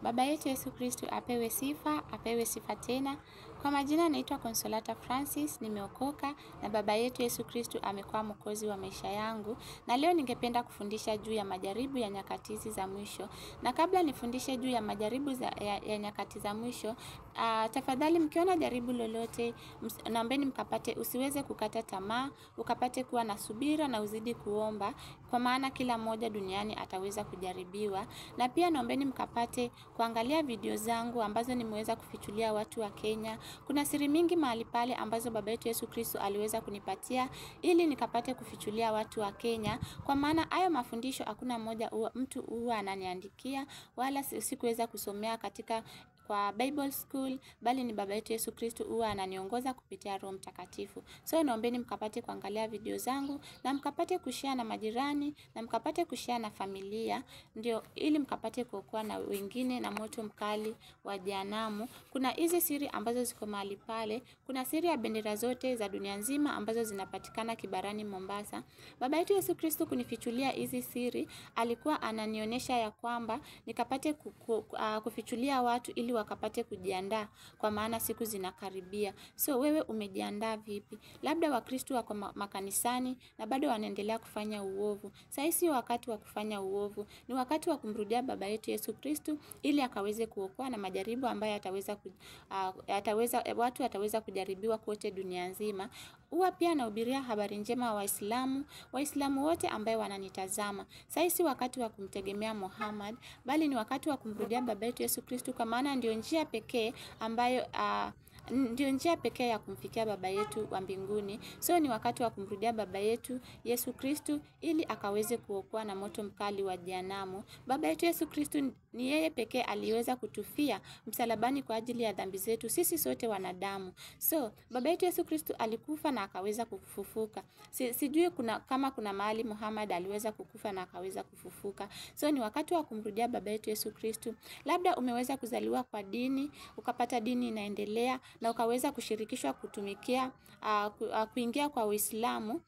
Baba yetu Yesu Kristu apewe sifa, apewe sifa tena. Kwa majina naitwa Consolata Francis, nimeokoka na Baba yetu Yesu Kristu amekuwa mwokozi wa maisha yangu. Na leo ningependa kufundisha juu ya majaribu ya nyakati hizi za mwisho. Na kabla nifundishe juu ya majaribu ya nyakati za mwisho, tafadhali mkiona jaribu lolote, naombeni mkapate, usiweze kukata tamaa, ukapate kuwa na subira na uzidi kuomba, kwa maana kila mmoja duniani ataweza kujaribiwa. Na pia naombeni mkapate kuangalia video zangu ambazo nimeweza kufichulia watu wa Kenya. Kuna siri mingi mahali pale ambazo Baba yetu Yesu Kristo aliweza kunipatia ili nikapate kufichulia watu wa Kenya, kwa maana hayo mafundisho hakuna mmoja mtu huwa ananiandikia wala sikuweza kusomea katika kwa Bible School, bali ni Baba yetu Yesu Kristo huwa ananiongoza kupitia Roho Mtakatifu. So naombeni mkapate kuangalia video zangu na mkapate kushare na majirani na mkapate kushare na familia, ndio ili mkapate kuokoa na wengine na moto mkali wa jehanamu. Kuna hizi siri ambazo ziko mahali pale. Kuna siri ya bendera zote za dunia nzima ambazo zinapatikana Kibarani Mombasa. Baba yetu Yesu Kristo kunifichulia hizi siri, alikuwa ananionyesha ya kwamba nikapate kufichulia watu ili wakapate kujiandaa, kwa maana siku zinakaribia. So wewe umejiandaa vipi? Labda Wakristo wako makanisani na bado wanaendelea kufanya uovu. Sasa si wakati wa kufanya uovu, ni wakati wa kumrudia Baba yetu Yesu Kristo ili akaweze kuokoa na majaribu ambayo watu ataweza kujaribiwa kote dunia nzima. Huwa pia nahubiria habari njema Waislamu, Waislamu wote ambao wananitazama. Sasa si wakati wa kumtegemea Muhammad, bali ni wakati wa kumrudia Baba yetu Yesu Kristo, kwa maana ndio njia pekee ambayo ndio njia pekee ya kumfikia Baba yetu wa mbinguni. So ni wakati wa kumrudia Baba yetu Yesu Kristo ili akaweze kuokoa na moto mkali wa jehanamu. Baba yetu Yesu Kristo ni yeye pekee aliweza kutufia msalabani kwa ajili ya dhambi zetu sisi sote wanadamu. So Baba yetu Yesu Kristo alikufa na akaweza kufufuka. Sijui kama kuna mahali Muhammad aliweza kukufa na akaweza kufufuka. So ni wakati wa kumrudia Baba yetu Yesu Kristo. Labda umeweza kuzaliwa kwa dini, ukapata dini inaendelea na ukaweza kushirikishwa kutumikia kuingia kwa Uislamu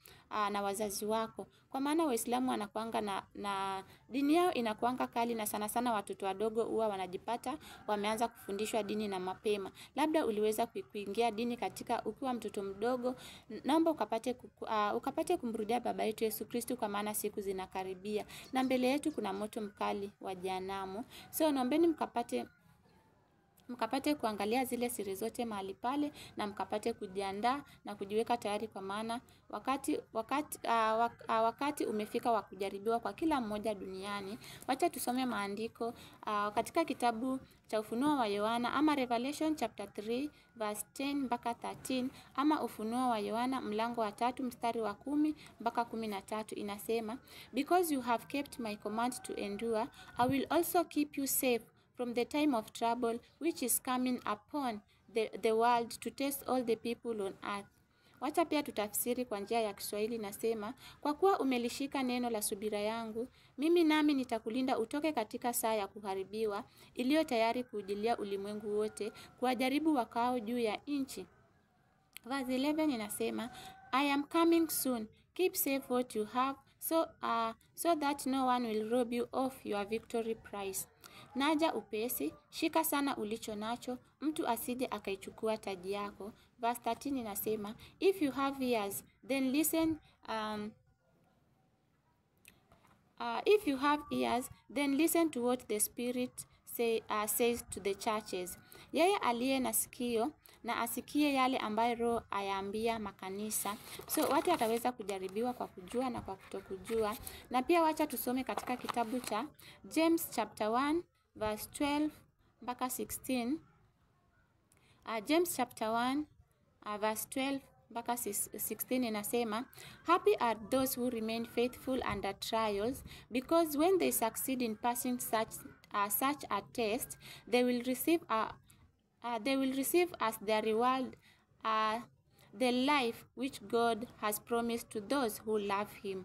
na wazazi wako. Kwa maana Waislamu wanakuanga na dini yao inakuanga kali, na sana sana watoto wadogo huwa wanajipata wameanza kufundishwa dini na mapema. Labda uliweza kuingia dini katika ukiwa mtoto mdogo, naomba ukapate kumrudia Baba yetu Yesu Kristo, kwa maana siku zinakaribia na mbele yetu kuna moto mkali wa jehanamu. So naombeni mkapate kuangalia zile siri zote mahali pale na mkapate kujiandaa na kujiweka tayari, kwa maana wakati umefika wa kujaribiwa kwa kila mmoja duniani. Wacha tusome maandiko katika kitabu cha Ufunuo wa Yohana ama Revelation chapter 3 verse 10 mpaka 13, ama Ufunuo wa Yohana mlango wa 3 mstari wa 10 mpaka 13, inasema, "Because you have kept my command to endure, I will also keep you safe from the time of trouble which is coming upon the world to test all the people on earth." Wacha pia tutafsiri kwa njia ya Kiswahili, nasema, "Kwa kuwa umelishika neno la subira yangu, mimi nami nitakulinda utoke katika saa ya kuharibiwa iliyo tayari kuujilia ulimwengu wote, kuwajaribu wakao juu ya nchi." Verse 11 inasema, "I am coming soon. Keep safe what you have so that no one will rob you of your victory prize." Naja upesi, shika sana ulicho nacho, mtu asije akaichukua taji yako. Verse 13 inasema, "If you have ears, then listen if you have ears, then listen to what the Spirit says to the churches." Yeye aliye na sikio na asikie yale ambayo Roho ayaambia makanisa. So watu wataweza kujaribiwa kwa kujua na kwa kutokujua. Na pia wacha tusome katika kitabu cha James chapter 1 verse 12 mpaka 16. James chapter 1 verse 12 mpaka 16 inasema, "Happy are those who remain faithful under trials, because when they succeed in passing such a test, they will receive as their reward the life which God has promised to those who love him."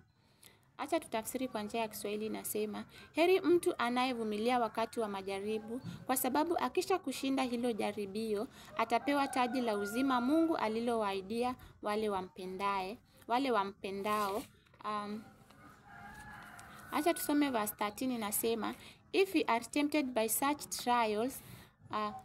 Acha tutafsiri kwa njia ya Kiswahili, inasema, heri mtu anayevumilia wakati wa majaribu, kwa sababu akisha kushinda hilo jaribio atapewa taji la uzima Mungu alilowaahidia wale wampendae, wale wampendao. Acha tusome verse 13, inasema, If we are tempted by such trials,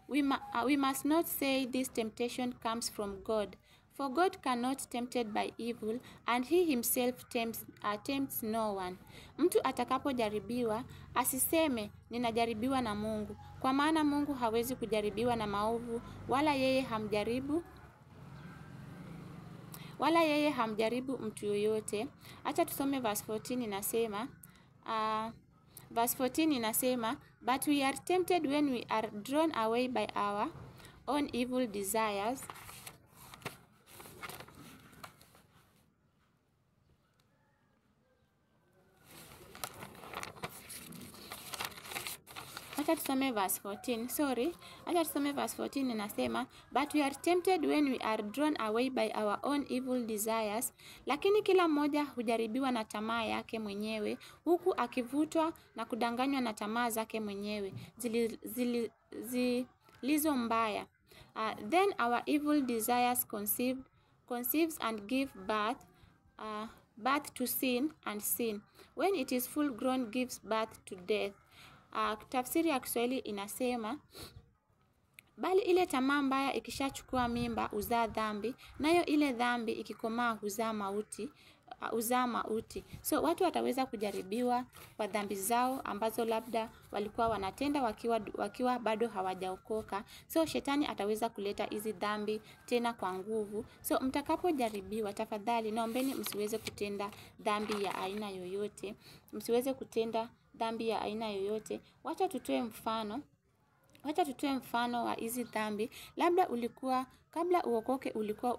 we must not say this temptation comes from God. For God cannot tempted by evil, and he himself tempts no one. Mtu atakapojaribiwa, asiseme ninajaribiwa na Mungu, kwa maana Mungu hawezi kujaribiwa na maovu, wala yeye hamjaribu mtu yoyote. Acha tusome verse 14 inasema, verse 14 inasema, but we are tempted when we are drawn away by our own evil desires. Acha tusome verse 14. Sorry. Acha tusome verse 14 inasema, but we are tempted when we are drawn away by our own evil desires. Lakini kila mmoja hujaribiwa na tamaa yake mwenyewe, huku akivutwa na kudanganywa na tamaa zake mwenyewe zilizo mbaya. Then our evil desires conceives and give birth to sin, and sin, when it is full grown, gives birth to death. Tafsiri ya Kiswahili inasema, bali ile tamaa mbaya ikishachukua mimba huzaa dhambi, nayo ile dhambi ikikomaa huzaa mauti. So watu wataweza kujaribiwa kwa dhambi zao ambazo labda walikuwa wanatenda wakiwa bado hawajaokoka. So shetani ataweza kuleta hizi dhambi tena kwa nguvu. So mtakapojaribiwa, tafadhali naombeni msiweze kutenda dhambi ya aina yoyote. Msiweze kutenda dhambi ya aina yoyote. Wacha tutoe mfano. Wacha tutoe mfano wa hizi dhambi. Labda ulikuwa kabla uokoke ulikuwa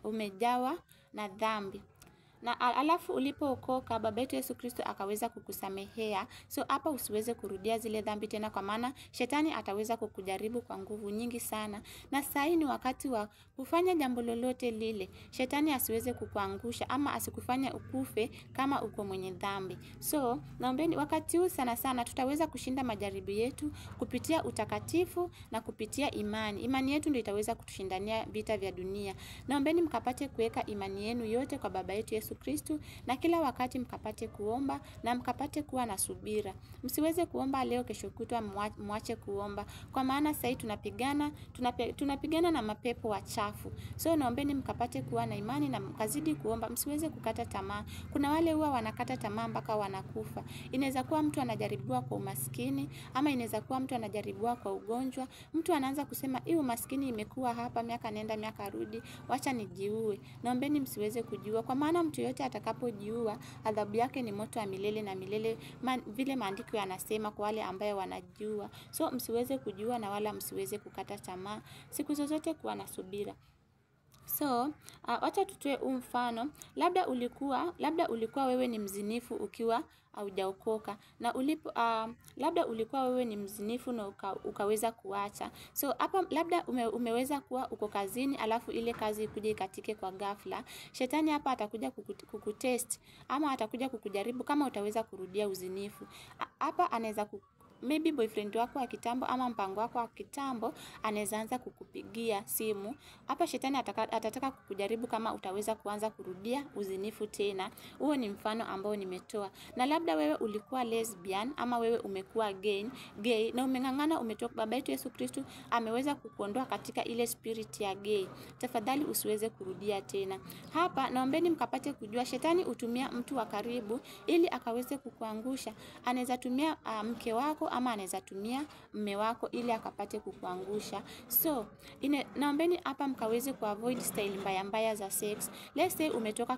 umejawa na dhambi. Na alafu ulipookoka Baba yetu Yesu Kristo akaweza kukusamehea. So hapa usiweze kurudia zile dhambi tena, kwa maana shetani ataweza kukujaribu kwa nguvu nyingi sana. Na sasa ni wakati wa kufanya jambo lolote lile, shetani asiweze kukuangusha ama asikufanye ukufe kama uko mwenye dhambi. So naombeni wakati huu sana sana tutaweza kushinda majaribu yetu kupitia utakatifu na kupitia imani. Imani yetu ndio itaweza kutushindania vita vya dunia. Naombeni mkapate kuweka imani yenu yote kwa Baba yetu Yesu Kristo, na kila wakati mkapate kuomba na mkapate kuwa na subira. Msiweze kuomba leo kesho kutwa mwache kuomba, kwa maana sasa tunapigana na mapepo wachafu. So naombeni mkapate kuwa na imani na mkazidi kuomba, msiweze kukata tamaa. Kuna wale huwa wanakata tamaa mpaka wanakufa. Inaweza kuwa mtu anajaribiwa kwa umaskini, ama inaweza kuwa mtu anajaribiwa kwa ugonjwa. Mtu anaanza kusema hii umaskini imekuwa hapa miaka nenda miaka rudi, wacha nijiue. Naombeni msiweze kujiua, kwa maana mtu yote atakapojiua adhabu yake ni moto wa milele na milele, vile maandiko yanasema kwa wale ambaye wanajiua. So msiweze kujiua na wala msiweze kukata tamaa. Siku zozote kuwa na subira. So, wacha tutoe mfano. Labda ulikuwa wewe ni mzinifu ukiwa haujaokoka, na labda ulikuwa wewe ni mzinifu na ukaweza kuacha. So hapa labda umeweza kuwa uko kazini, alafu ile kazi ikuje ikatike kwa ghafla. Shetani hapa atakuja kukutest ama atakuja kukujaribu kama utaweza kurudia uzinifu. Hapa anaweza maybe boyfriend wako wa kitambo ama mpango wako wa kitambo anaweza anza kukupigia simu. Hapa shetani atataka kukujaribu kama utaweza kuanza kurudia uzinifu tena. Huo ni mfano ambao nimetoa. Na labda wewe ulikuwa lesbian ama wewe umekuwa gay na umengangana, umetoka, Baba yetu Yesu Kristo ameweza kukuondoa katika ile spirit ya gay. Tafadhali usiweze kurudia tena. Hapa naombeni mkapate kujua shetani hutumia mtu wa karibu ili akaweze kukuangusha. Anaweza tumia mke wako ama anaweza tumia mume wako ili akapate kukuangusha. So naombeni hapa mkaweze kuavoid style mbaya mbaya za sex. Let's say umetoka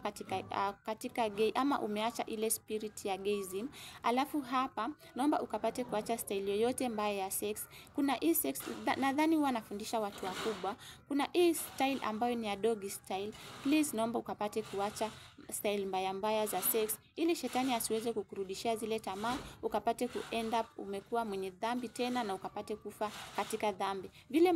katika gay ama umeacha ile spirit ya gayism, alafu hapa naomba ukapate kuacha style yoyote mbaya ya sex. Kuna hii sex, nadhani huwa nafundisha watu wakubwa, kuna hii style ambayo ni ya doggy style. Please naomba ukapate kuacha style mbaya mbaya za sex ili shetani asiweze kukurudishia zile tamaa, ukapate ku end up umekuwa mwenye dhambi tena na ukapate kufa katika dhambi. Vile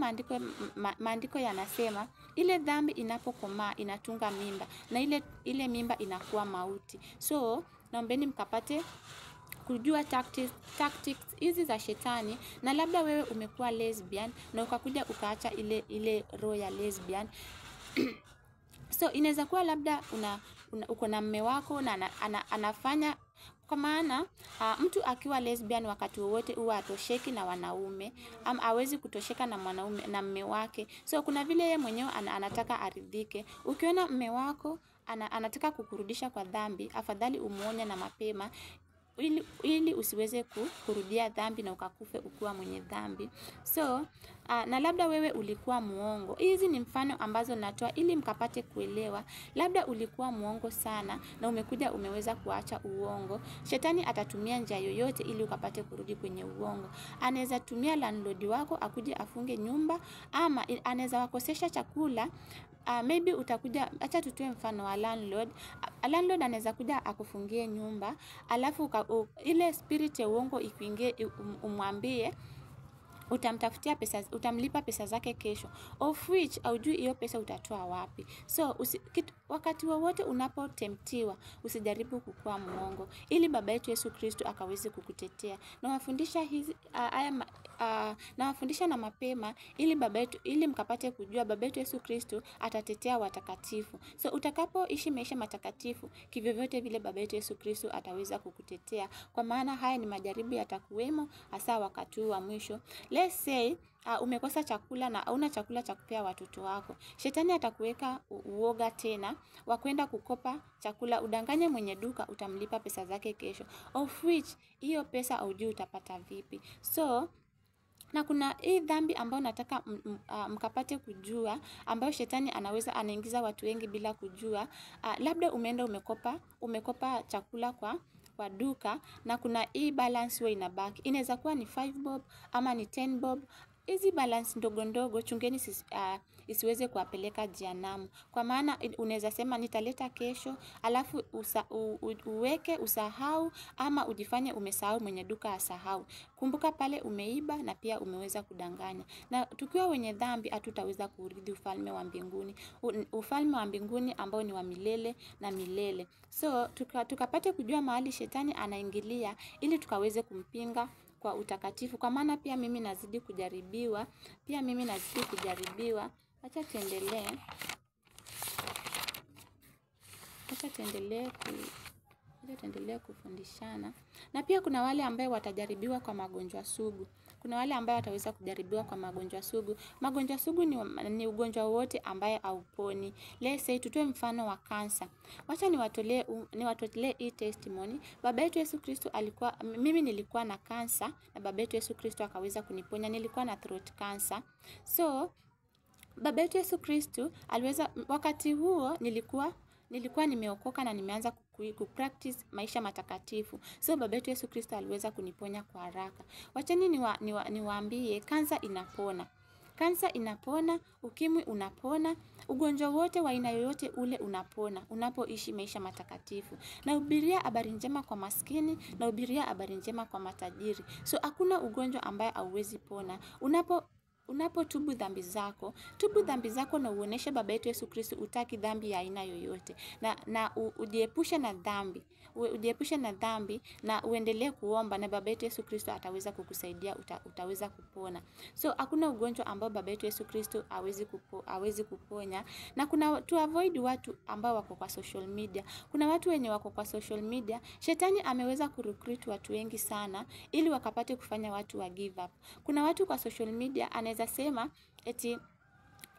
maandiko yanasema ile dhambi inapokomaa inatunga mimba, na ile mimba inakuwa mauti. So naombeni mkapate kujua tactics hizi za shetani. Na labda wewe umekuwa lesbian na ukakuja ukaacha ile roho ya lesbian. So inaweza kuwa labda uko na mume wako na anafanya Kwa maana mtu akiwa lesbian wakati wowote huwa atosheki na wanaume, ama hawezi kutosheka na mwanaume na mme wake. So kuna vile yeye mwenyewe anataka aridhike. Ukiona mme wako anataka kukurudisha kwa dhambi, afadhali umuonye na mapema ili usiweze kurudia dhambi na ukakufe ukiwa mwenye dhambi. So na labda wewe ulikuwa muongo. Hizi ni mfano ambazo natoa ili mkapate kuelewa. Labda ulikuwa muongo sana na umekuja umeweza kuacha uongo. Shetani atatumia njia yoyote ili ukapate kurudi kwenye uongo. Anaweza tumia landlord wako akuje afunge nyumba, ama anaweza wakosesha chakula. Maybe utakuja, acha tutoe mfano wa landlord. Landlord anaweza kuja akufungie nyumba, alafu ile spirit ya uongo ikuingie, umwambie utamtafutia pesa, utamlipa pesa zake kesho, of which haujui hiyo pesa utatoa wapi. So wakati wowote unapotemptiwa usijaribu kukua muongo, ili baba yetu Yesu Kristo akaweze kukutetea. Nawafundisha hizi haya, nawafundisha na mapema ili baba yetu, ili mkapate kujua baba yetu Yesu Kristo atatetea watakatifu. So utakapoishi maisha matakatifu, kivyovyote vile baba yetu Yesu Kristo ataweza kukutetea, kwa maana haya ni majaribu yatakuwemo, hasa wakati wa mwisho. Let's say umekosa chakula na hauna chakula cha kupea watoto wako. Shetani atakuweka uoga tena wa kwenda kukopa chakula, udanganye mwenye duka utamlipa pesa zake kesho, of which hiyo pesa haujui utapata vipi. So na kuna hii dhambi ambayo nataka mkapate kujua, ambayo shetani anaweza anaingiza watu wengi bila kujua. Labda umeenda umekopa chakula kwa duka, na kuna hii balance huwa inabaki. Inaweza kuwa ni 5 bob ama ni 10 bob. Hizi balance ndogo ndogo chungeni isiweze kuwapeleka jehanamu. Kwa maana unaweza sema nitaleta kesho, alafu uweke usahau ama ujifanye umesahau, mwenye duka asahau. Kumbuka pale umeiba na pia umeweza kudanganya. Na tukiwa wenye dhambi hatutaweza kuurithi ufalme wa mbinguni. Ufalme wa mbinguni ambao ni wa milele na milele. So tukapate kujua mahali shetani anaingilia ili tukaweze kumpinga kwa utakatifu. Kwa maana pia mimi nazidi kujaribiwa, pia mimi nazidi kujaribiwa. Acha tuendelee. Acha tuendelee ku Acha tuendelee kufundishana. Na pia kuna wale ambao watajaribiwa kwa magonjwa sugu. Kuna wale ambao wataweza kujaribiwa kwa magonjwa sugu. Magonjwa sugu ni ugonjwa wote ambaye hauponi. Let's say tutoe mfano wa kansa. Wacha niwatolee hii testimony. Baba yetu Yesu Kristo alikuwa, mimi nilikuwa na kansa na baba yetu Yesu Kristo akaweza kuniponya. Nilikuwa na throat cancer. So baba yetu Yesu Kristo aliweza, wakati huo nilikuwa nimeokoka na nimeanza kupractice maisha matakatifu. So baba yetu Yesu Kristo aliweza kuniponya kwa haraka. Wacheni niwaambie, kansa inapona. Kansa inapona, ukimwi unapona, ugonjwa wote wa aina yoyote ule unapona unapoishi maisha matakatifu. Nahubiria habari njema kwa maskini, nahubiria habari njema kwa matajiri. So hakuna ugonjwa ambaye hauwezi pona. Unapotubu dhambi zako, tubu dhambi zako na uoneshe baba yetu Yesu Kristo utaki dhambi ya aina yoyote. Na ujiepushe na dhambi. Ujiepushe na dhambi na uendelee kuomba na baba yetu Yesu Kristo ataweza kukusaidia, utaweza kupona. So hakuna ugonjwa ambao baba yetu Yesu Kristo hawezi kuponya. Na kuna to avoid watu ambao wako kwa social media. Kuna watu wenye wako kwa social media, shetani ameweza kurecruit watu wengi sana ili wakapate kufanya watu wa give up. Kuna watu kwa social media anaweza sema eti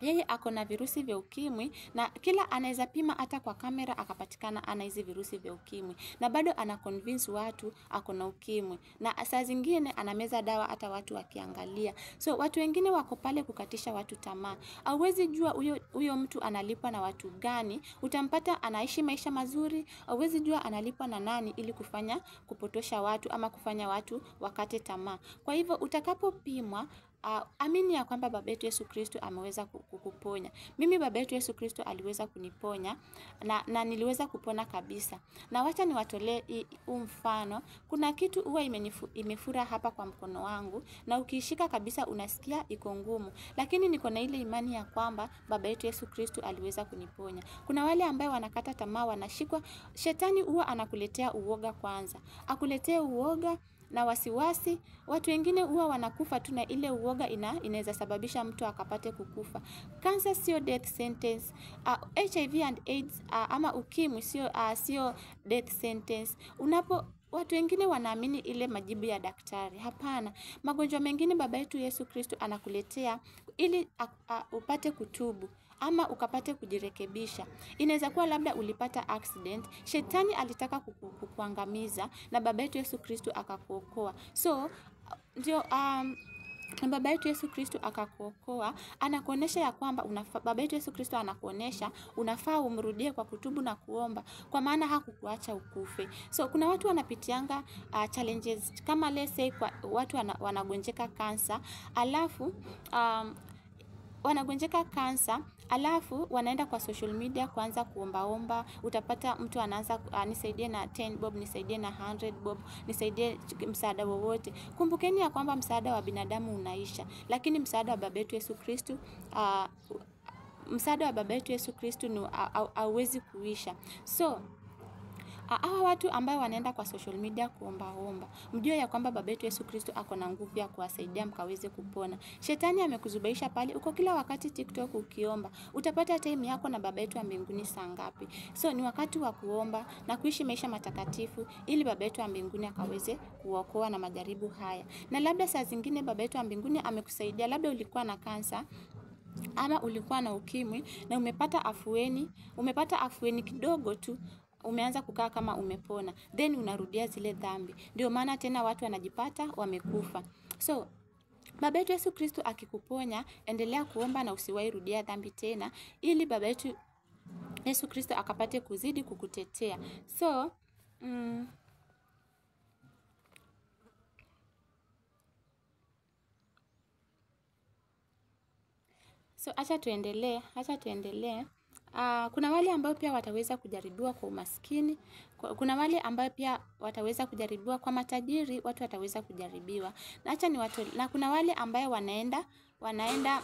yeye ako na virusi vya ukimwi, na kila anaweza pima hata kwa kamera akapatikana ana hizi virusi vya ukimwi, na bado ana convince watu ako na ukimwi, na saa zingine anameza dawa hata watu wakiangalia. So watu wengine wako pale kukatisha watu tamaa. Hauwezi jua huyo mtu analipwa na watu gani. Utampata anaishi maisha mazuri, hauwezi jua analipwa na nani ili kufanya kupotosha watu ama kufanya watu wakate tamaa. Kwa hivyo utakapopimwa, amini ya kwamba baba yetu Yesu Kristo ameweza kukuponya. Mimi baba yetu Yesu Kristo aliweza kuniponya na niliweza kupona kabisa. Na wacha niwatolee huu mfano. Kuna kitu huwa imefura hapa kwa mkono wangu, na ukiishika kabisa unasikia iko ngumu. Lakini niko na ile imani ya kwamba baba yetu Yesu Kristo aliweza kuniponya. Kuna wale ambao wanakata tamaa, wanashikwa. Shetani huwa anakuletea uoga kwanza. Akuletee uoga na wasiwasi. Watu wengine huwa wanakufa tu na ile uoga inaweza sababisha mtu akapate kukufa. Cancer sio death sentence. HIV and AIDS ama ukimwi sio death sentence. Watu wengine wanaamini ile majibu ya daktari. Hapana, magonjwa mengine baba yetu Yesu Kristo anakuletea ili upate kutubu ama ukapate kujirekebisha. Inaweza kuwa labda ulipata accident, shetani alitaka kukuangamiza na baba yetu Yesu Kristo akakuokoa. So ndio baba yetu Yesu Kristo akakuokoa, anakuonesha ya kwamba baba yetu Yesu Kristo anakuonesha unafaa umrudie kwa kutubu na kuomba, kwa maana hakukuacha ukufe. So kuna watu wanapitianga challenges kama let's say kwa watu wanagonjeka kansa, alafu wanagonjeka kansa, alafu wanaenda kwa social media kuanza kuombaomba. Utapata mtu anaanza nisaidie na 10 bob, nisaidie na 100 bob, nisaidie msaada wowote. Kumbukeni ya kwamba msaada wa binadamu unaisha, lakini msaada wa baba yetu Yesu Kristo msaada wa baba yetu Yesu Kristo ni hauwezi kuisha. So hawa watu ambao wanaenda kwa social media kuombaomba, mjue ya kwamba baba yetu Yesu Kristo ako na nguvu ya kuwasaidia mkaweze kupona. Shetani amekuzubaisha pale, uko kila wakati TikTok ukiomba, utapata time yako na baba yetu wa mbinguni saa ngapi? So ni wakati wa kuomba na kuishi maisha matakatifu ili baba yetu wa mbinguni akaweze kuokoa na majaribu haya. Na labda saa zingine baba yetu wa mbinguni amekusaidia, labda ulikuwa na kansa ama ulikuwa na ukimwi na umepata afueni, umepata afueni kidogo tu, umeanza kukaa kama umepona, then unarudia zile dhambi. Ndio maana tena watu wanajipata wamekufa. So baba yetu Yesu Kristo akikuponya, endelea kuomba na usiwahi rudia dhambi tena, ili baba yetu Yesu Kristo akapate kuzidi kukutetea. So so acha tuendelee. Kuna wale ambao pia wataweza kujaribiwa kwa umaskini, kuna wale ambao pia wataweza kujaribiwa kwa matajiri, watu wataweza kujaribiwa. Na acha ni watu, na kuna wale ambao wanaenda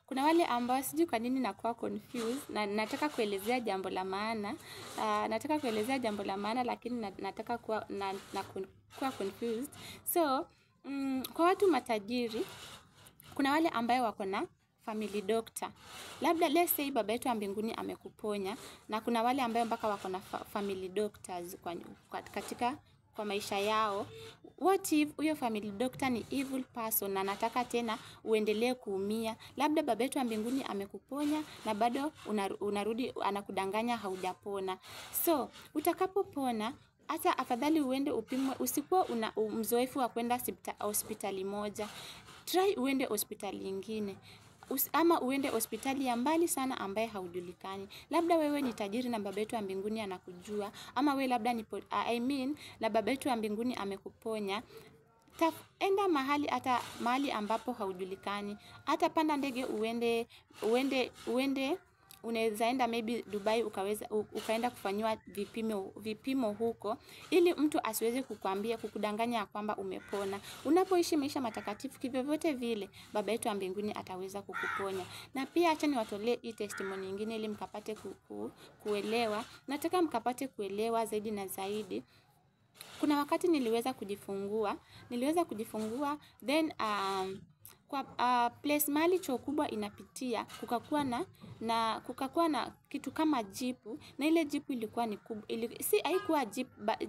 kuna wale ambao sijui kwa nini nakuwa confused na nataka kuelezea jambo la maana, lakini nataka kuwa kuwa confused. So kwa watu matajiri kuna wale ambao wako na family doctor. Labda let's say baba yetu wa mbinguni amekuponya, na kuna wale ambao mpaka wako na family doctors katika kwa maisha yao. What if huyo family doctor ni evil person na anataka tena uendelee kuumia? Labda baba yetu wa mbinguni amekuponya na bado unarudi anakudanganya haujapona. So utakapopona, hata afadhali uende upimwe. Usikuwa una mzoefu wa kwenda hospitali moja, try uende hospitali nyingine, ama uende hospitali ya mbali sana ambaye haujulikani. Labda wewe ni tajiri na baba yetu wa mbinguni anakujua, ama wewe labda ni na baba yetu wa mbinguni amekuponya. Enda mahali, hata mahali ambapo haujulikani. Hata panda ndege uende unaweza enda maybe Dubai, ukaweza ukaenda kufanywa vipimo huko, ili mtu asiweze kukuambia, kukudanganya kwamba umepona. Unapoishi maisha matakatifu kivyovyote vile, baba yetu wa mbinguni ataweza kukuponya. Na pia acha niwatolee hii testimony nyingine ili mkapate kuelewa. Nataka mkapate kuelewa zaidi na zaidi. Kuna wakati niliweza kujifungua then kwa place mahali choo kubwa inapitia, kukakuwa na kitu kama jipu, na ile jipu ilikuwa ni kubwa, si haikuwa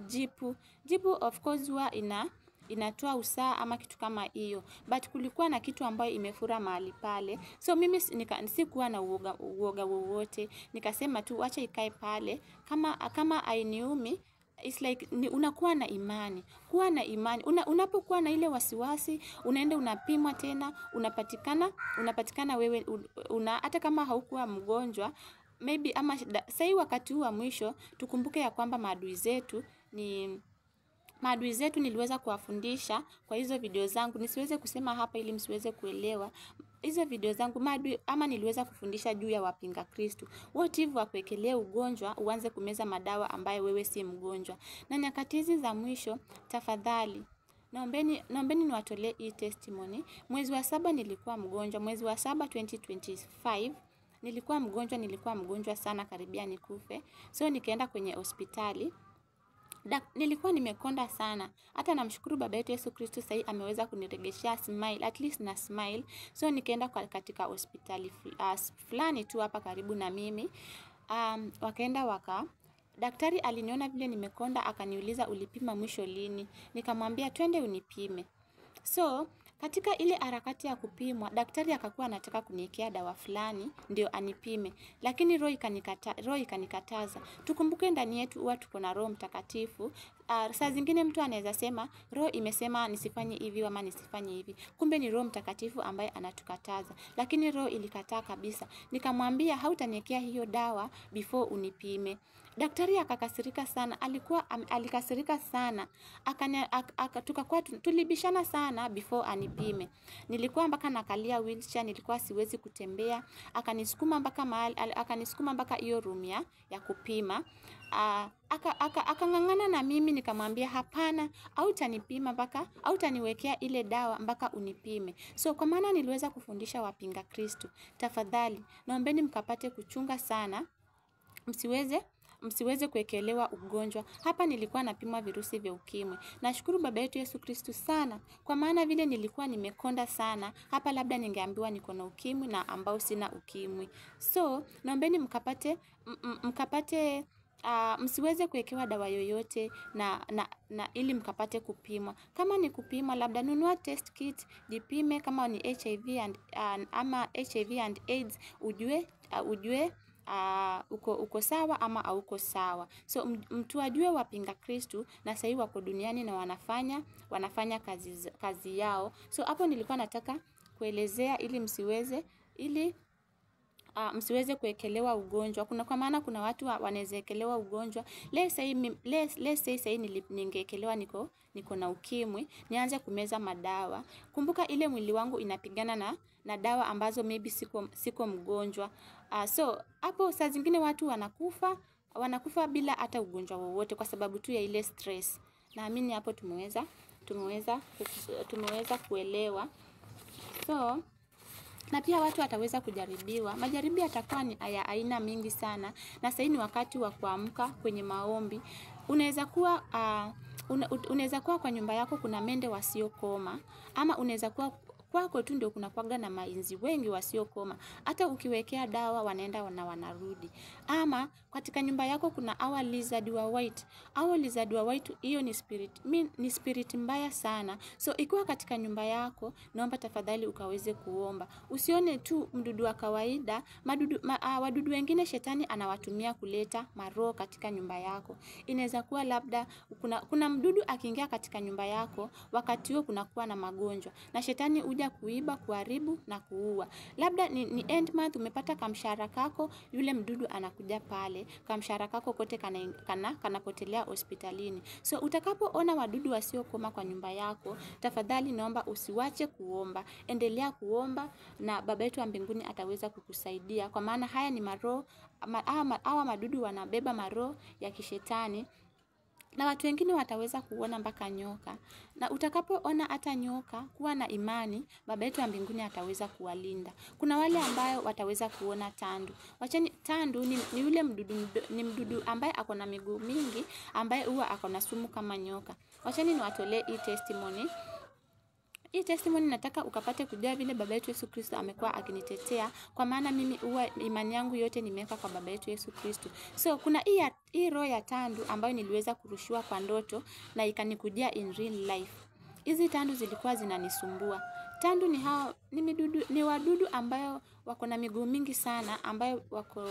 jipu of course huwa inatoa usaha ama kitu kama hiyo, but kulikuwa na kitu ambayo imefura mahali pale. So mimi sikuwa na uoga wowote, nikasema tu acha ikae pale, kama hainiumi. It's like unakuwa na imani. Kuwa na imani. Unapokuwa na ile wasiwasi, unaenda unapimwa tena, unapatikana wewe hata kama haukuwa mgonjwa, maybe ama sai wakati huu wa mwisho tukumbuke ya kwamba maadui zetu niliweza kuwafundisha kwa hizo video zangu, nisiweze kusema hapa ili msiweze kuelewa. Hizo video zangu maadui ama niliweza kufundisha juu ya wapinga Kristo. What if wakuwekelee ugonjwa uanze kumeza madawa ambaye wewe si mgonjwa? Na nyakati hizi za mwisho, tafadhali naombeni niwatolee hii testimony. Mwezi wa 7 nilikuwa mgonjwa, mwezi wa 7 2025 nilikuwa mgonjwa sana, karibia nikufe. So nikaenda kwenye hospitali. Nilikuwa nimekonda sana. Hata namshukuru baba yetu Yesu Kristo sasa ameweza kuniregeshea smile, at least na smile. So nikaenda katika hospitali fulani tu hapa karibu na mimi. Wakaenda Daktari aliniona vile nimekonda, akaniuliza ulipima mwisho lini? Nikamwambia twende unipime. So katika ile harakati ya kupimwa, daktari akakuwa anataka kuniwekea dawa fulani ndio anipime, lakini roho ikanikataza. Tukumbuke ndani yetu huwa tuko na Roho Mtakatifu. Saa zingine mtu anaweza sema roho imesema nisifanye hivi ama nisifanye hivi, kumbe ni Roho Mtakatifu ambaye anatukataza, lakini roho ilikataa kabisa. Nikamwambia hautaniwekea hiyo dawa before unipime. Daktari akakasirika sana, alikasirika sana. Tukakuwa tulibishana sana before anipime. Nilikuwa mpaka nakalia wheelchair, nilikuwa siwezi kutembea. Akanisukuma mpaka mahali, akanisukuma mpaka hiyo room ya kupima. Akang'ang'ana na mimi, nikamwambia hapana, hautanipima mpaka, hautaniwekea ile dawa mpaka unipime. So kwa maana niliweza kufundisha wapinga Kristo, tafadhali naombeni mkapate kuchunga sana, msiweze kuekelewa ugonjwa. Hapa nilikuwa napimwa virusi vya ukimwi. Nashukuru Baba yetu Yesu Kristo sana, kwa maana vile nilikuwa nimekonda sana, hapa labda ningeambiwa niko na ukimwi na ambao sina ukimwi. So naombeni mkapate msiweze kuwekewa dawa yoyote na ili mkapate kupimwa. Kama ni kupimwa, labda nunua test kit, jipime kama ni HIV and, ama HIV and AIDS, ujue uko sawa ama hauko sawa. So mtu ajue wapinga Kristo na sasa wako duniani na wanafanya kazi yao. So hapo nilikuwa nataka kuelezea ili msiweze kuekelewa ugonjwa. Kuna kwa maana kuna watu wanaweza ekelewa ugonjwa. Let's say sasa ningeekelewa niko na ukimwi, nianze kumeza madawa. Kumbuka ile mwili wangu inapigana na dawa ambazo maybe siko mgonjwa. So hapo saa zingine watu wanakufa bila hata ugonjwa wowote kwa sababu tu ya ile stress. Naamini hapo tumeweza kuelewa. So na pia watu wataweza kujaribiwa. Majaribio yatakuwa ni ya aina mingi sana. Na sasa ni wakati wa kuamka kwenye maombi. Unaweza kuwa unaweza kuwa kwa nyumba yako kuna mende wasiokoma, ama unaweza kuwa kwako tu ndio kuna kuaga na mainzi wengi wasiokoma. Hata ukiwekea dawa wanaenda na wanarudi. Ama katika nyumba yako kuna hawa lizard wa white. Hawa lizard wa white, hiyo ni spirit. Ni spirit mbaya sana. So ikiwa katika nyumba yako, naomba tafadhali ukaweze kuomba. Usione tu mdudu wa kawaida, wadudu wengine shetani anawatumia kuleta maroho katika nyumba yako. Inaweza kuwa labda kuna mdudu akiingia katika nyumba yako, wakati huo kuna kuwa na magonjwa. Na shetani uja kuiba, kuharibu na kuua. Labda ni end month umepata kamshahara kako, yule mdudu anakuja pale, kamshahara kako kote kanapotelea hospitalini. So utakapoona wadudu wasiokoma kwa nyumba yako, tafadhali naomba usiwache kuomba, endelea kuomba na Baba yetu wa mbinguni ataweza kukusaidia. Kwa maana haya ni maroho, hawa madudu wanabeba maroho ya kishetani. Na watu wengine wataweza kuona mpaka nyoka. Na utakapoona hata nyoka, kuwa na imani, Baba yetu wa mbinguni ataweza kuwalinda. Kuna wale ambayo wataweza kuona tandu. Wachani, tandu ni yule mdudu, ni mdudu ambaye ako na miguu mingi, ambaye huwa ako na sumu kama nyoka. Wachani niwatolee hii testimony. Hii testimony nataka ukapate kujua vile Baba yetu Yesu Kristo amekuwa akinitetea, kwa maana mimi huwa imani yangu yote nimeweka kwa Baba yetu Yesu Kristo. So kuna hii roho ya tandu ambayo niliweza kurushiwa kwa ndoto na ikanikujia in real life. Hizi tandu zilikuwa zinanisumbua. Tandu ni wadudu ambayo wako na miguu mingi sana, ambayo wako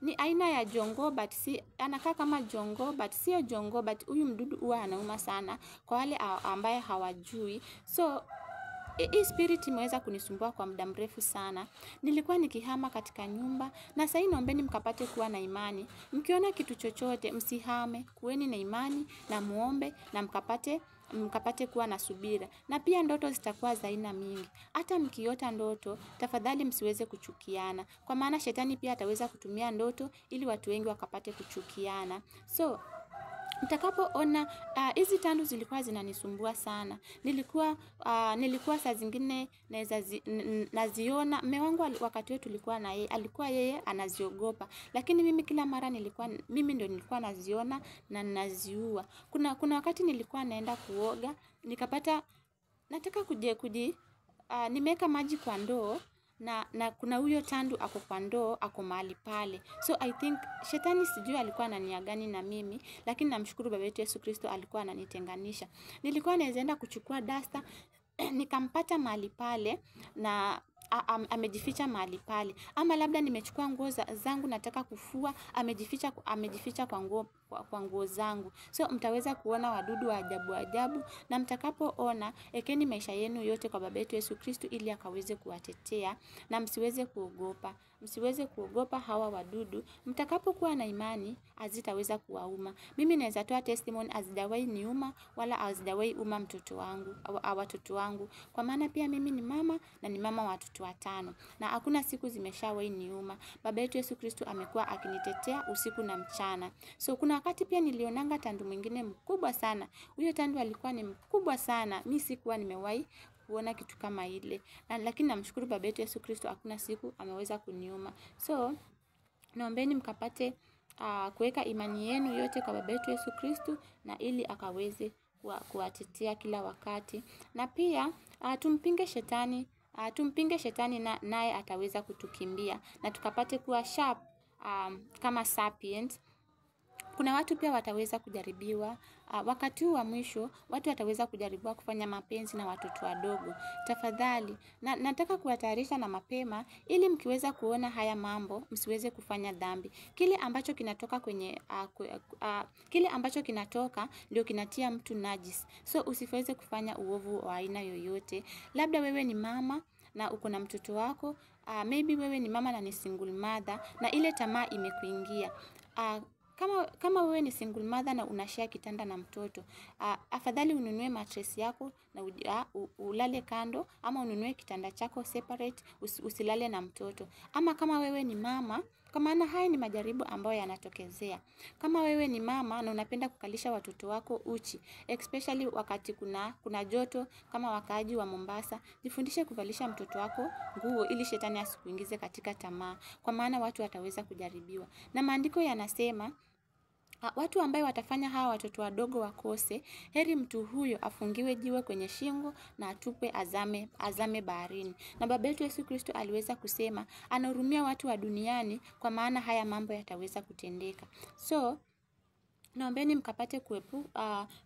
ni aina ya jongo, but si anakaa kama jongo, but sio jongo, but huyu mdudu huwa anauma sana kwa wale ambaye hawajui. So hii spirit imeweza kunisumbua kwa muda mrefu sana. Nilikuwa nikihama katika nyumba, na sasa naombeni mkapate kuwa na imani. Mkiona kitu chochote msihame, kuweni na imani na muombe na mkapate kuwa na subira. Na pia ndoto zitakuwa za aina mingi. Hata mkiota ndoto, tafadhali msiweze kuchukiana, kwa maana shetani pia ataweza kutumia ndoto ili watu wengi wakapate kuchukiana. So mtakapoona hizi tandu zilikuwa zinanisumbua sana. Nilikuwa saa zingine naziona. Mume wangu wakati wetu tulikuwa na yeye, alikuwa yeye anaziogopa, lakini mimi kila mara mimi ndio nilikuwa naziona na naziua. Kuna wakati nilikuwa naenda kuoga, nikapata nataka nimeweka maji kwa ndoo. na kuna huyo tandu ako kwa ndoo, ako mahali pale. So I think shetani sijui alikuwa na nia gani na mimi, lakini namshukuru Baba yetu Yesu Kristo alikuwa ananitenganisha. Nilikuwa naweza enda kuchukua dasta nikampata mahali pale na amejificha mahali pale, ama labda nimechukua nguo zangu nataka kufua, amejificha kwa nguo zangu. So mtaweza kuona wadudu wa ajabu ajabu, na mtakapoona, ekeni maisha yenu yote kwa Baba yetu Yesu Kristo ili akaweze kuwatetea, na msiweze kuogopa. Msiweze kuogopa hawa wadudu. Mtakapokuwa na imani hazitaweza kuwauma. Mimi naweza toa testimony, hazijawahi niuma wala hazijawahi uma mtoto wangu au watoto wangu, kwa maana pia mimi ni mama na ni mama watoto 5, na hakuna siku zimeshawahi niuma. Baba yetu Yesu Kristo amekuwa akinitetea usiku na mchana. So kuna wakati pia nilionanga tandu mwingine mkubwa sana. Huyo tandu alikuwa ni mkubwa sana. Mimi sikuwa nimewahi kuona kitu kama ile. Lakini namshukuru Baba yetu Yesu Kristo hakuna siku ameweza kuniuma. So naombeni mkapate kuweka imani yenu yote kwa Baba yetu Yesu Kristo, na ili akaweze kuwatetea kila wakati. Na pia tumpinge shetani, naye ataweza kutukimbia, na tukapate kuwa sharp kama serpent. Kuna watu pia wataweza kujaribiwa. Wakati huu wa mwisho watu wataweza kujaribiwa kufanya mapenzi na watoto wadogo. Tafadhali, na nataka kuwatayarisha na mapema ili mkiweza kuona haya mambo msiweze kufanya dhambi. Kile ambacho kinatoka kwenye kile ambacho kinatoka ndio kinatia mtu najis. So usiweze kufanya uovu wa aina yoyote. Labda wewe ni mama na uko na mtoto wako, maybe wewe ni mama na ni single mother na ile tamaa imekuingia. Kama wewe ni single mother na unashare kitanda na mtoto, afadhali ununue mattress yako na ulale kando, ama ununue kitanda chako separate, usilale na mtoto. Ama kama wewe ni mama, kwa maana haya ni majaribu ambayo yanatokezea. Kama wewe ni mama na unapenda kukalisha watoto wako uchi, especially wakati kuna joto kama wakaaji wa Mombasa, jifundishe kuvalisha mtoto wako nguo ili shetani asikuingize katika tamaa, kwa maana watu wataweza kujaribiwa. Na maandiko yanasema watu ambaye watafanya hawa watoto wadogo wakose, heri mtu huyo afungiwe jiwe kwenye shingo na atupwe azame baharini. Na Baba yetu Yesu Kristo aliweza kusema anahurumia watu wa duniani, kwa maana haya mambo yataweza kutendeka. So naombeni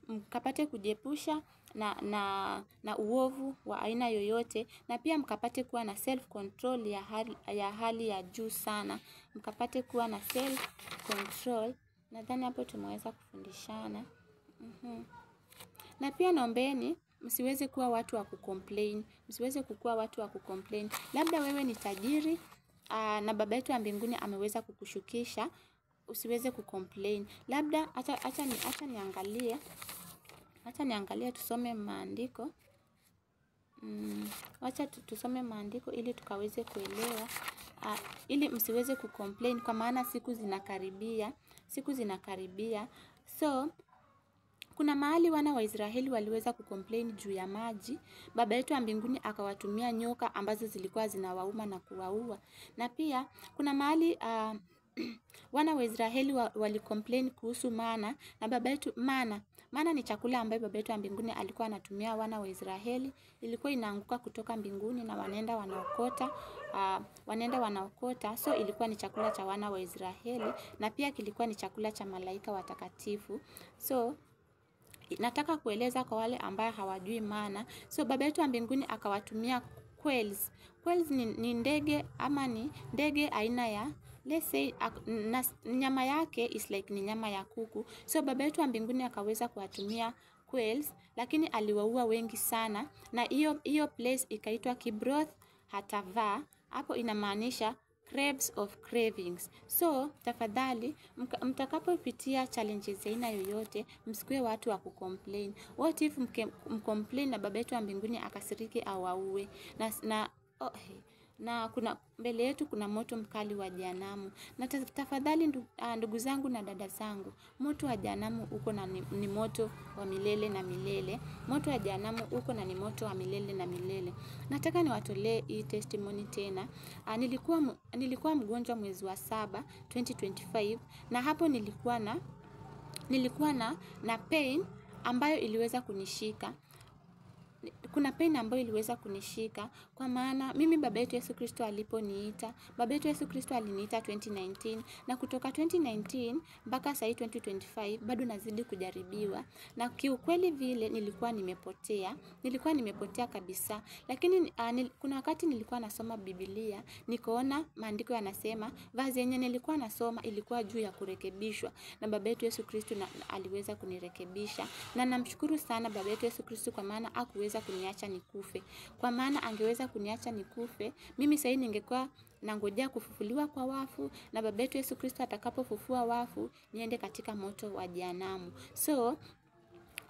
mkapate kujiepusha na uovu wa aina yoyote, na pia mkapate kuwa na self control ya hali ya juu sana. Mkapate kuwa na self control. Nadhani hapo tumeweza kufundishana. Na pia naombeni msiweze kuwa watu wa kucomplain. Msiweze kukuwa watu wa kucomplain. Labda wewe ni tajiri na Baba yetu wa mbinguni ameweza kukushukisha, usiweze kucomplain. Labda acha niangalie tusome maandiko. Wacha tusome maandiko ili tukaweze kuelewa, ili msiweze kucomplain, kwa maana siku zinakaribia. Siku zinakaribia. So kuna mahali wana wa Israeli waliweza kucomplain juu ya maji. Baba yetu wa mbinguni akawatumia nyoka ambazo zilikuwa zinawauma na kuwaua. Na pia kuna mahali wana wa Israeli walicomplain kuhusu mana, na baba yetu mana ni chakula ambayo baba yetu wa mbinguni alikuwa anatumia wana wa Israeli. Ilikuwa inaanguka kutoka mbinguni na wanaenda wanaokota. So ilikuwa ni chakula cha wana wa Israeli, na pia kilikuwa ni chakula cha malaika watakatifu. So nataka kueleza kwa wale ambao hawajui mana. So baba yetu wa mbinguni akawatumia quails. Quails ni ndege, ama ni ndege aina ya, let's say, nyama yake is like ni nyama ya kuku. So baba yetu wa mbinguni akaweza kuwatumia quails, lakini aliwaua wengi sana, na hiyo place ikaitwa Kibroth Hatava. Hapo inamaanisha crabs of cravings. So tafadhali mtakapopitia challenges aina yoyote, msikue watu wa kucomplain. What if mcomplain na baba yetu wa mbinguni akasirike au auwe? Na kuna mbele yetu kuna moto mkali wa jehanamu. Na tafadhali ndugu zangu na dada zangu, moto wa jehanamu uko na ni moto wa milele na milele. Moto wa jehanamu uko na ni moto wa milele na milele. Nataka niwatolee hii testimony tena. Nilikuwa mgonjwa mwezi wa 7 2025, na hapo nilikuwa na pain ambayo iliweza kunishika. Kuna pain ambayo iliweza kunishika, kwa maana mimi baba yetu Yesu Kristo aliponiita, baba yetu Yesu Kristo aliniita 2019, na kutoka 2019 mpaka sasa 2025 bado nazidi kujaribiwa. Na kiukweli vile nilikuwa nimepotea, nilikuwa nimepotea kabisa. Lakini kuna wakati nilikuwa nasoma Biblia, nikaona maandiko yanasema vazi yenye nilikuwa nasoma ilikuwa juu ya kurekebishwa, na baba yetu Yesu Kristo aliweza kunirekebisha. Na namshukuru sana baba yetu Yesu Kristo kwa maana hakuweza kuniacha nikufe. Kwa maana angeweza kuniacha nikufe, mimi sasa ningekuwa nangojea kufufuliwa kwa wafu, na baba yetu Yesu Kristo atakapofufua wafu niende katika moto wa jehanamu. So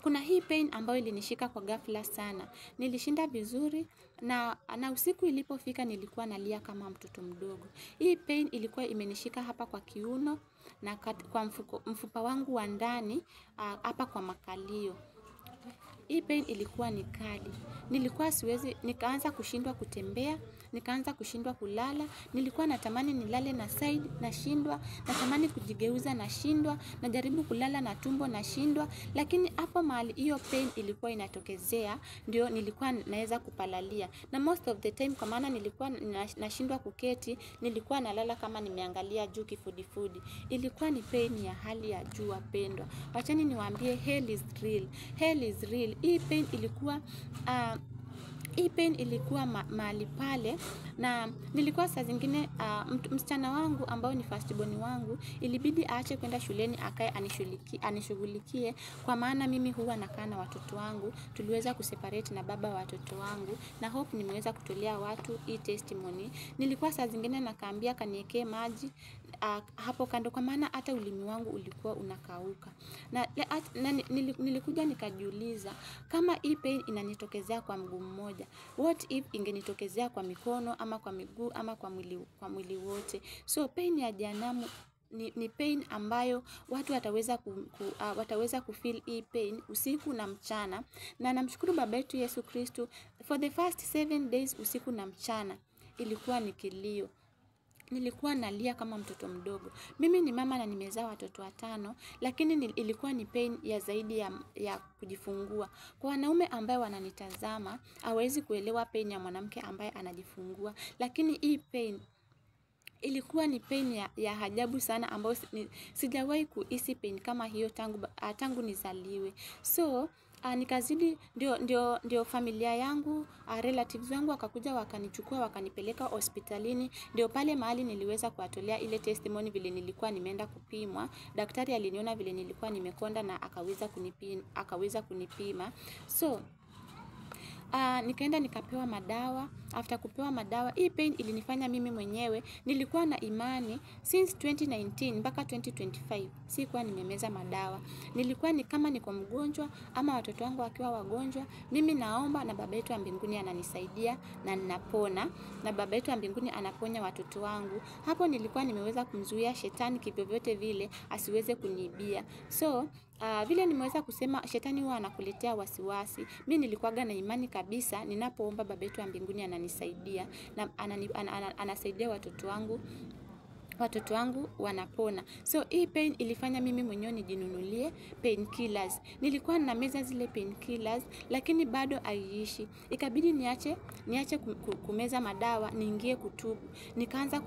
kuna hii pain ambayo ilinishika kwa ghafla sana. Nilishinda vizuri na usiku ilipofika nilikuwa nalia kama mtoto mdogo. Hii pain ilikuwa imenishika hapa kwa kiuno na kwa mfupa wangu wa ndani, hapa kwa makalio. Hii pain ilikuwa ni kali. Nilikuwa siwezi, nikaanza kushindwa kutembea, nikaanza kushindwa kulala. Nilikuwa natamani nilale na side, nashindwa, natamani kujigeuza nashindwa, najaribu kulala na tumbo nashindwa. Lakini hapo mahali hiyo pain ilikuwa inatokezea, ndio nilikuwa naweza kupalalia. Na most of the time kwa maana nilikuwa nashindwa kuketi, nilikuwa nalala kama nimeangalia juu kifudifudi. Ilikuwa ni pain ya hali ya juu wapendwa. Wachani niwaambie, hell is real. Hell is real. Hii pain ilikuwa mahali pale, na nilikuwa saa zingine msichana wangu ambao ni firstborn wangu ilibidi aache kwenda shuleni akae anishughulikie, kwa maana mimi huwa nakaa na watoto wangu. Tuliweza kuseparate na baba watoto wangu, na hope nimeweza kutolea watu hii testimony. Nilikuwa saa zingine nakaambia kaniekee maji hapo kando, kwa maana hata ulimi wangu ulikuwa unakauka. Na nilikuja nikajiuliza, kama hii pain inanitokezea kwa mguu mmoja, what if ingenitokezea kwa mikono ama kwa miguu ama kwa mwili wote? So pain ya jehanamu ni pain ambayo watu wataweza kufeel hii pain usiku na mchana. Na namshukuru baba yetu Yesu Kristo, for the first 7 days usiku na mchana ilikuwa ni kilio. Nilikuwa nalia kama mtoto mdogo. Mimi ni mama na nimezaa watoto 5, lakini ilikuwa ni pain ya zaidi ya kujifungua. Kwa wanaume ambaye wananitazama, hawezi kuelewa pain ya mwanamke ambaye anajifungua, lakini hii pain ilikuwa ni pain ya ajabu sana ambayo sijawahi kuhisi pain kama hiyo tangu nizaliwe. So nikazidi, ndio familia yangu, relatives wangu wakakuja wakanichukua wakanipeleka hospitalini. Ndio pale mahali niliweza kuwatolea ile testimony vile nilikuwa nimeenda kupimwa. Daktari aliniona vile nilikuwa nimekonda na akaweza kunipima. So nikaenda nikapewa madawa. After kupewa madawa, hii pain ilinifanya mimi mwenyewe nilikuwa na imani since 2019 mpaka 2025 sikuwa nimemeza madawa. Nilikuwa ni kama niko mgonjwa ama watoto wangu wakiwa wagonjwa, mimi naomba na baba yetu wa mbinguni ananisaidia na ninapona, na baba yetu wa mbinguni anaponya watoto wangu. Hapo nilikuwa nimeweza kumzuia shetani kivyovyote vile asiweze kuniibia. So vile nimeweza kusema, shetani huwa anakuletea wasiwasi. Mimi nilikuwaga na imani kabisa, ninapoomba baba yetu wa mbinguni ananisaidia na anasaidia watoto wangu. Watoto wangu wanapona. So hii pain ilifanya mimi mwenyewe nijinunulie painkillers. Nilikuwa na meza zile painkillers, lakini bado haiishi. Ikabidi niache kumeza madawa, niingie kutubu. Nikaanza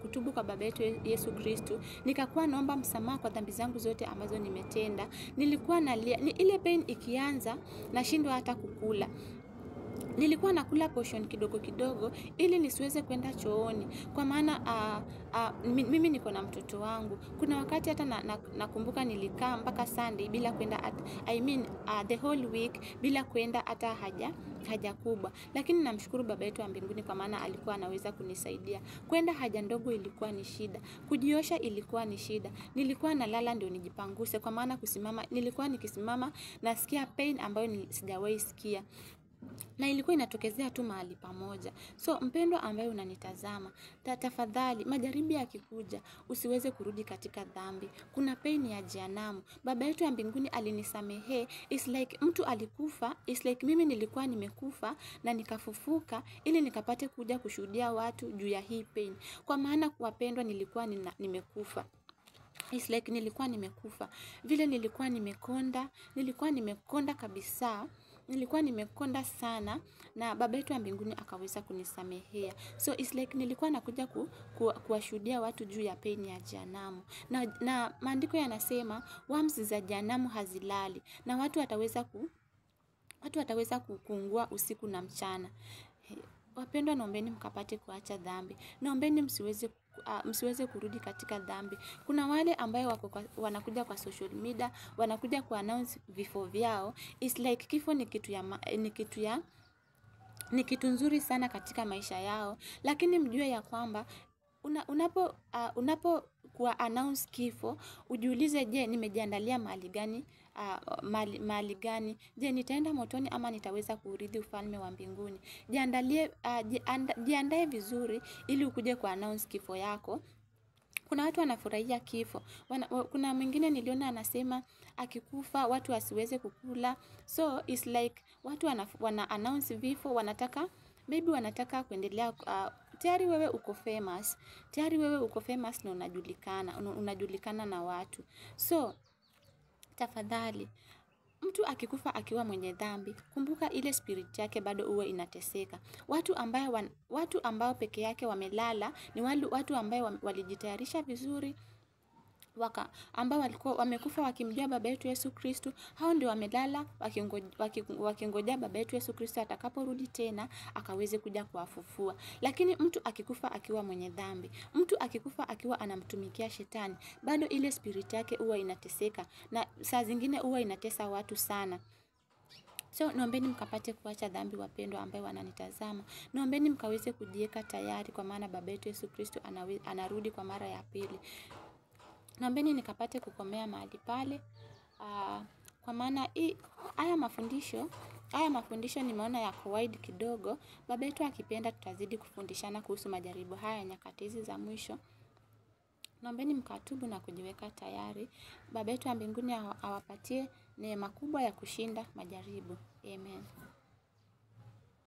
kutubu kwa baba yetu Yesu Kristo. Nikakuwa naomba msamaha kwa dhambi zangu zote ambazo nimetenda. Nilikuwa nalia, ile pain ikianza nashindwa hata kukula. Nilikuwa nakula portion kidogo kidogo ili nisiweze kwenda chooni, kwa maana mimi niko na mtoto wangu. Kuna wakati hata nakumbuka nilikaa mpaka Sunday bila kwenda, the whole week bila kwenda hata haja kubwa. Lakini namshukuru baba yetu wa mbinguni kwa maana alikuwa anaweza kunisaidia. Kwenda haja ndogo ilikuwa ni shida, kujiosha ilikuwa ni shida. Nilikuwa nalala ndio nijipanguse, kwa maana kusimama, nilikuwa nikisimama nasikia pain ambayo sijawahi sikia. Na ilikuwa inatokezea tu mahali pamoja. So mpendwa ambaye unanitazama, tafadhali majaribu yakikuja usiweze kurudi katika dhambi. Kuna pain ya jehanamu. Baba yetu ya mbinguni alinisamehe. It's like mtu alikufa, it's like mimi nilikuwa nimekufa na nikafufuka ili nikapate kuja kushuhudia watu juu ya hii pain. Kwa maana wapendwa, nilikuwa nimekufa. It's like nilikuwa nimekufa. Vile nilikuwa nimekonda, nilikuwa nimekonda kabisa. Nilikuwa nimekonda sana na baba yetu wa mbinguni akaweza kunisamehea. So it's like nilikuwa nakuja kuwashuhudia watu juu ya pain ya jehanamu. Na maandiko yanasema worms za jehanamu hazilali na watu wataweza kuungua usiku na mchana. Wapendwa, naombeni mkapate kuacha dhambi. Naombeni msiweze kurudi katika dhambi. Kuna wale ambayo wanakuja kwa social media, wanakuja ku announce vifo vyao. It's like kifo ni kitu nzuri sana katika maisha yao, lakini mjue ya kwamba unapo kuwa announce kifo, ujiulize, je, nimejiandalia mahali gani? Mahali gani? Je, nitaenda motoni ama nitaweza kuurithi ufalme wa mbinguni? Jiandae vizuri ili ukuje ku announce kifo yako. Kuna watu wanafurahia kifo. Kuna mwingine niliona anasema akikufa watu wasiweze kukula. So it's like watu wana announce vifo, wanataka maybe wanataka kuendelea. Tayari wewe uko famous. Tayari wewe uko famous na unajulikana na watu. So tafadhali, mtu akikufa akiwa mwenye dhambi, kumbuka ile spirit yake bado uwe inateseka. Watu ambao peke yake wamelala ni watu ambao walijitayarisha vizuri, ambao walikuwa wamekufa wakimjua baba yetu Yesu Kristo. Hao ndio wamelala wakingoja baba yetu Yesu Kristo atakaporudi tena akaweze kuja kuwafufua. Lakini mtu akikufa akiwa mwenye dhambi, mtu akikufa akiwa anamtumikia shetani, bado ile spirit yake huwa inateseka, na saa zingine huwa inatesa watu sana. So naombeni mkapate kuacha dhambi, wapendwa ambao wananitazama. Naombeni mkaweze kujiweka tayari, kwa maana baba yetu Yesu Kristo anarudi kwa mara ya pili. Naombeni nikapate kukomea mahali pale, kwa maana haya mafundisho nimeona yako wide kidogo. Baba yetu akipenda tutazidi kufundishana kuhusu majaribu haya nyakati hizi za mwisho. Naombeni mkatubu na kujiweka tayari. Baba yetu wa mbinguni awapatie neema kubwa ya kushinda majaribu. Amen.